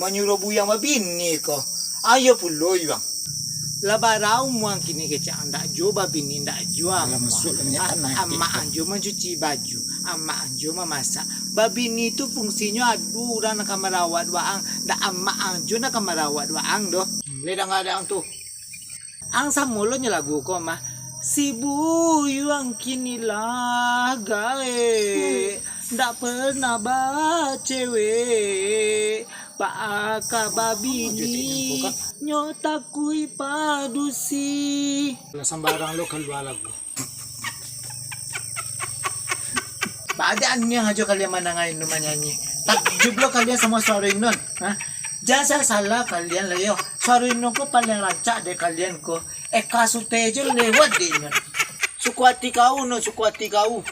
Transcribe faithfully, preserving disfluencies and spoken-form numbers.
Manyuruah buyuang babini ko. Ayo pulo, Yuang. Lah bara umuang kini kecek ang, ndak juo babini, ndak juo. Alah, masuak lah minyak tanah, amak ang juo mancuci baju, amak ang juo mamasak. Babini tu fungsinyo ado urang nan ka marawat waang, ndak amak ang juo nan ka marawat waang doh. Lai danga dek ang tu. Ang samulonyo lagu ko mah. Si buyuang kini lah gaek, ndak pernah bacewek. Baa ka babini, nyo takuik padusi. Lah sambarang lo kalua lagu. Baa dek ang niang ajo kalian mandanga inun manyanyi. Takjub lo kalian samo suaro inun. Ha? Jan salah-salah kalian lah yo. Suaro inun ko paliang rancak dek kalian ko. Eka Sute jo lewat dek inun. Suku ati kau, Nun, suku ati kau.